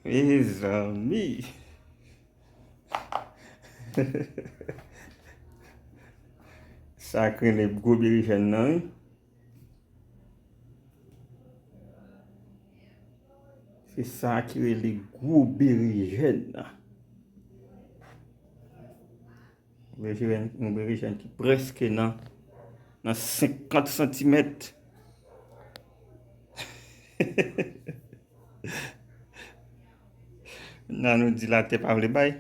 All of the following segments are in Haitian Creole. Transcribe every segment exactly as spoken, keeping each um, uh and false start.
Mezanmi. Sa k rele gwo berejèn nan, wi. Se sa ki rele gwo berejèn nan. Yon berejèn, yon berejèn ki prèske nan, nan senkant santimèt. Nan nou di latè pa vle bay.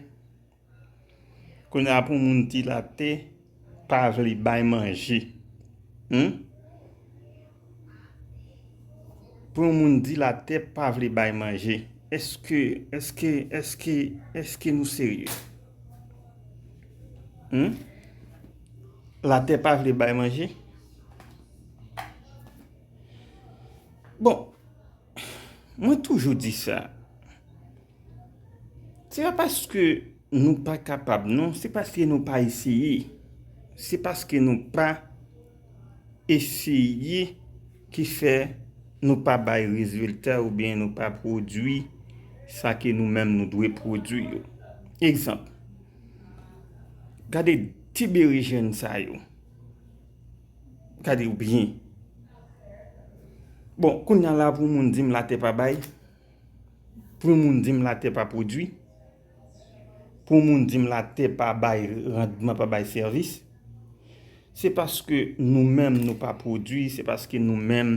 Kounye a pou moun di latè pa vle bay manje. Hmm? Pou yon moun di latè pa vle bay manje, èske, èske, èske, èske nou serye? Hmm? Latè pa vle bay manje? Bon, mwen toujou di sa. Se pa paske nou pa kapab, non. Se paske nou pa eseye. Se paske nou pa eseye ki fè nou pa bay rezilta oubyen nou pa pwodui sa ke nou menm nou dwe pwodui yo. Egzanp, gade ti berejèn sa yo. Gade yo byen. Bon, kounye a la pou moun di m latè pa bay, pou moun di m latè pa pwodui, pou moun di m latè pa bay randman, pa bay sèvis, se paske nou menm nou pa pwodui, se paske nou menm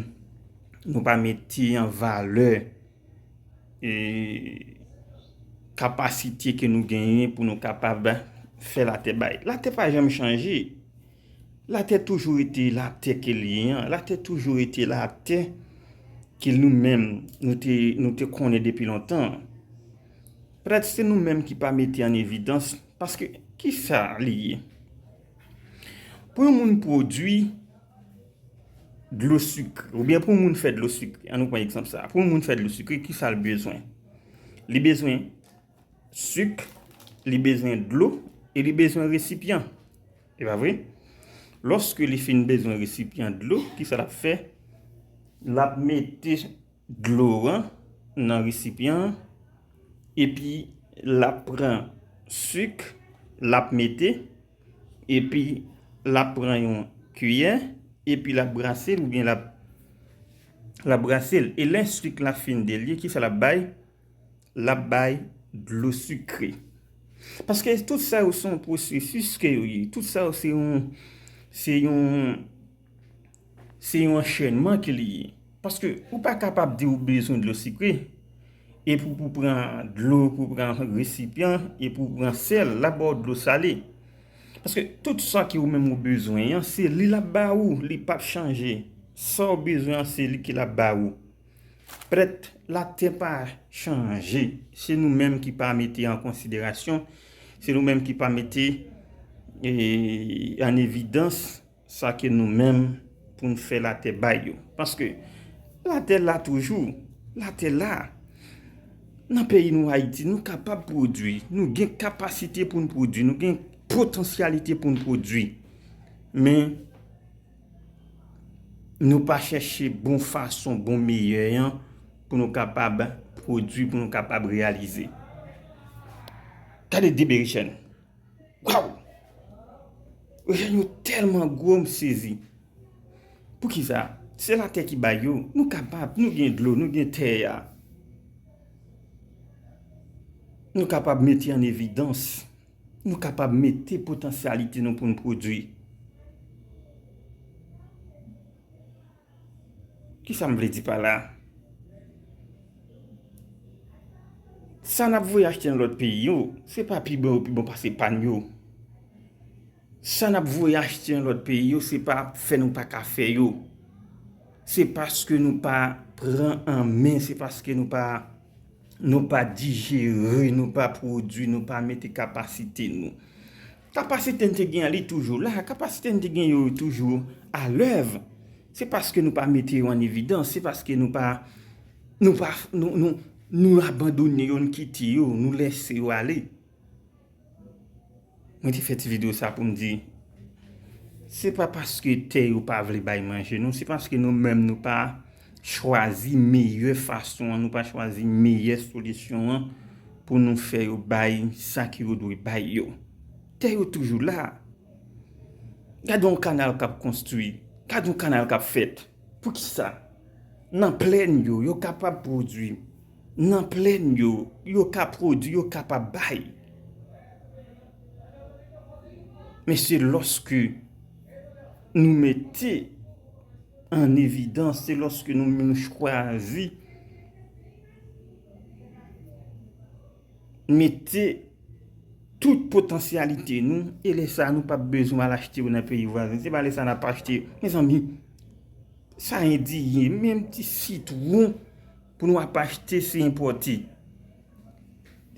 nou pa mete an valè e, kapasite ke nou genyen pou nou kapab fè latè bay. Latè pa janm chanje. Latè toujou rete latè ke l ye an. Latè toujou rete latè ke nou menm nou te, nou te konnen depi lontan. Petèt se nou menm ki pa mete an evidans, paske kisa li ye? Pou yon moun pwodui dlo sikre, oubyen pou yon moun fè dlo sikre, an nou pran egzanp sa, pou yon moun fè dlo sikre, kisa l bezwen? Li bezwen sik, li bezwen dlo, e li bezwen resipyan. E pa vre? Lòske li fin bezwen resipyan dlo, kisa l ap fè? L ap mete dlo an nan resipyan an, epi l ap pran sik, l ap mete, epi l ap pran yon kiyè, epi l ap brase l oubyen l ap, l ap brase l. E lè sik la fin delye, kisa l ap bay? L ap bay dlo sikre. Paske tout sa yo se yon pwosesis ke yo ye. Tout sa yo se yon, se yon, se yon anchènman ke li ye. Paske ou pa kapab di ou bezwen dlo sikre, epi pou pran dlo, pou pran resipyan, epi pou pran sèl, l ap ba w dlo sale. Paske tout sa ke ou menm ou bezwen an, se li l ap ba ou, li p ap chanje. Sa w bezwen an, se li ke l ap ba ou. Petèt latè pa chanje, se nou menm ki pa mete an konsiderasyon, se nou menm ki pa mete, e, an evidans sa ke nou menm pou n fè latè bay yo. Paske latè la toujou, latè la. Nan peyi nou Ayiti, nou kapab pwodui, nou gen kapasite pou n pwodui, nou gen potansyalite pou n pwodui. Men, nou pa chèche bon fason, bon meyè an pou nou kapab pwodui, pou nou kapab reyalize. Gade de berejèn. Waw! Berejèn yo tèlman gwo, m sezi. Poukisa? Se latè ki bay yo. Nou kapab, nou gen dlo, nou gen tè a. Nou kapab mete an evidans. Nou kapab mete potansyalite nou pou n pwodui. Kisa m vle di pa la? Sa n ap voye achte nan lòt peyi yo, se pa pi bon yo pi bon pase pa n yo. Sa n ap voye achte nan lòt peyi yo, se pa fè nou pa ka fè yo. Se paske nou pa pran an men, se paske nou pa nou pa dijere, nou pa pwodui, nou pa mete kapasite nou. Kapasite n te gen an, li toujou la. Kapasite n te gen yo toujou alèv. Se paske nou pa mete yo an evidans, se paske nou pa, nou pa, nou, nou, nou abandone yo, n kite yo, nou lese yo ale. Mwen te fè ti videyo sa pou m di, se pa paske tè yo pa vle bay manje nou, se paske nou menm nou pa chwazi meyè fason an, nou pa chwazi meyè solisyon an pou nou fè yo bay sa ke yo dwe bay yo. Tè yo toujou la. Gade yon kanal k ap konstwi. Gade yon kanal k ap fèt. Poukisa? Nan plèn yo, yo kapab pwodui. Nan plèn yo, yo ka pwodui, yo kapab bay. Men se lòske nou mete an evidans, se lòske nou, nou chwazi mete tout potansyalite nou, e lè sa a, nou p ap bezwen al achte yo nan peyi vwazen. Se pa lè sa a n ap achte yo. Mezanmi, sa endiyen, menm ti sitwon pou nou ap achte, se enpòte.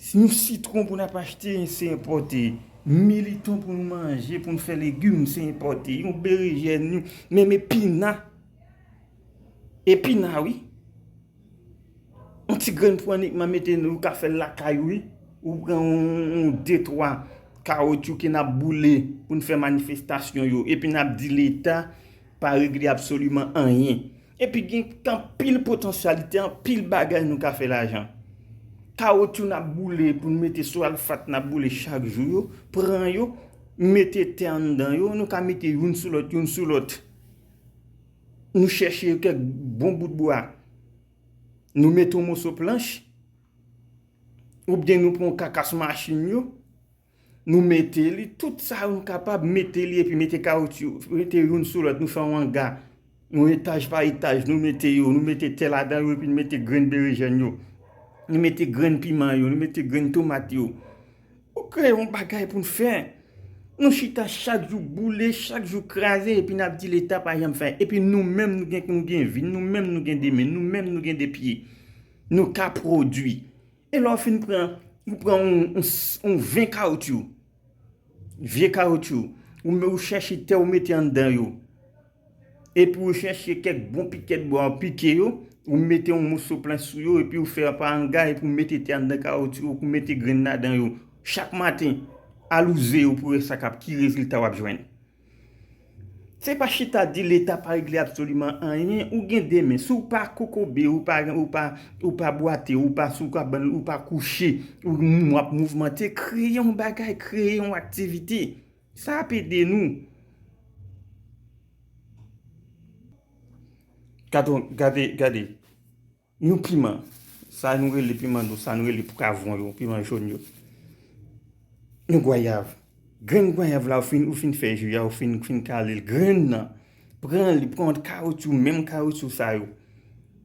Si nou sitwon pou n ap achte, se enpòte. Militon pou nou manje, pou nou fè legim, se enpòte. Yon berejèn, yon, menm epina. Epina, wi. Yon ti grenn pou annik mete, ou ka fè l lakay ou, wi. Ou pran yon, yon de twa kawotchou ke n ap boule pou n fè manifestasyon yo. Epi n ap di Leta pa regle absoliman anyen. Epi gen anpil potansyalite, anpil bagay nou ka fè lajan. Kawotchou n ap boule pou n mete sou alfat n ap boule chak jou yo, pran yo, mete tè anndan yo, nou ka mete youn sou lòt, youn sou lòt. Nou chèche kèk bon bout bwa. Nou mete yon moso planch, oubyen nou pran yon kakas machin yo, nou mete li, tout sa nou kapab mete li, epi mete kawotchou, mete youn sou lòt, nou fè yon anga, yon etaj pa etaj, nou mete yo, nou mete tè ladan yo, epi nou mete grenn berejèn yo, nou mete grenn piman yo, nou mete grenn tomat yo. Ou kreye yon bagay pou n fè. Nou chita chak jou boule, chak jou kraze, epi n ap di Leta pa janm fè. Epi nou menm nou gen, nou gen vi, nou menm nou gen de men, nou menm nou gen de pye. Nou ka pwodui. E lè w fin pran, ou pran yon, yon, yon ven kawotchou, vye kawotchou, ou, ou chèche tè ou mete anndan yo. Epi ou chèche kèk bon pikèt bwa, ou pike yo, ou mete yon moso planch sou yo, epi ou fè pa anga, epi ou mete tè anndan kawotchou, ou mete grenn ladan yo. Chak maten, alouze yo pou wè sa k ap, ki rezilta w ap jwenn. Se pa chita di Leta pa regle absoliman anyen, ou gen de men. Si w pa kokobe, ou pa, ou pa, ou pa bwate, ou pa sou kabann, ou pa kouche, ou, w ap mouvmante, kreye yon bagay, kreye yon aktivite. Sa ap ede nou. Gade, gade, gade. Yon piman. Sa nou rele piman dous, sa nou rele pwavwon yo, piman jòn yo. Yon gwayav. Grenn gwayav la, ou fin, ou fin fè ji a, ou fin, fin kale l. Grenn nan. Pran li, pran kawotchou, menm kawotchou sa yo.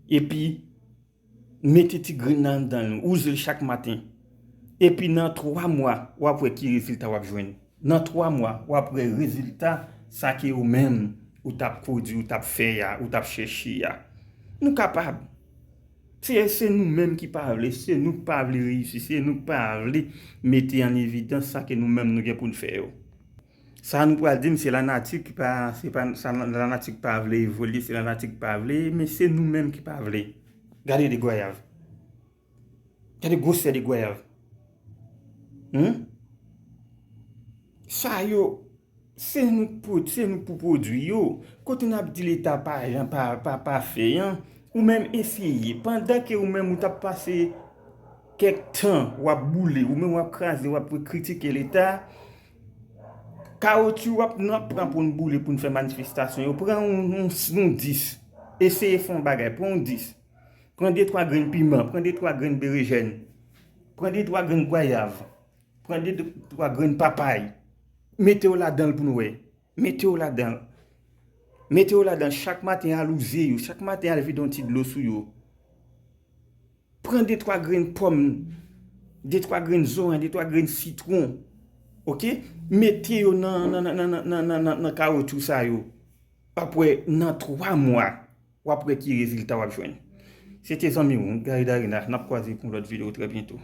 Epi, mete ti grenn nan anndan l, wouze l chak maten. Epi nan twa mwa, w ap wè ki rezilta w ap jwenn. Nan twa mwa, w ap wè rezilta sa ke ou menm, ou t ap pwodui, ou t ap fè a, ou t ap chèche a. Nou kapab. Se, se nou menm ki pa vle, se nou k pa vle reyisi, se nou k pa vle mete an evidans sa ke nou menm nou gen pou n fè yo. Sa nou pral di m, se lanati ki pa, se pa, sa lanati ki pa vle evolye, se lanati ki pa vle, men se nou menm ki pa vle. Gade de gwayav. Gade gwosè de gwayav. Hmm? Sa yo, se nou k pwod-, se nou k pou pwodui yo. Kote n ap di Leta pa jan, pa, pa, pa fè an, ou menm eseye. Pandan ke ou menm ou t ap pase kèk tan, w ap boule, ou menm w ap kraze, w ap kritike Leta, kawotchou w ap, n ap pran pou n boule, pou n fè manifestasyon yo. Pran yon, yon, yon dis. Eseye fè yon bagay. Pran yon dis. Pran de twa grenn piman, pran de twa grenn berejèn, pran de twa grenn gwayav, pran de twa grenn papay. Mete yo ladan l pou n wè. Mete yo ladan l. Mete yo ladan l chak maten, alouze yo. Chak maten, al vide yon ti dlo sou yo. Pran de twa grenn pòm, de twa grenn zoranj, de twa grenn sitwon. Oke? Mete yo nan, nan, nan kawotchou sa yo. W ap wè nan twa mwa, w ap wè ki rezilta w ap jwenn. Se te zanmi w, Gary Darina. N ap kwaze pou yon lòt videyo trè byento.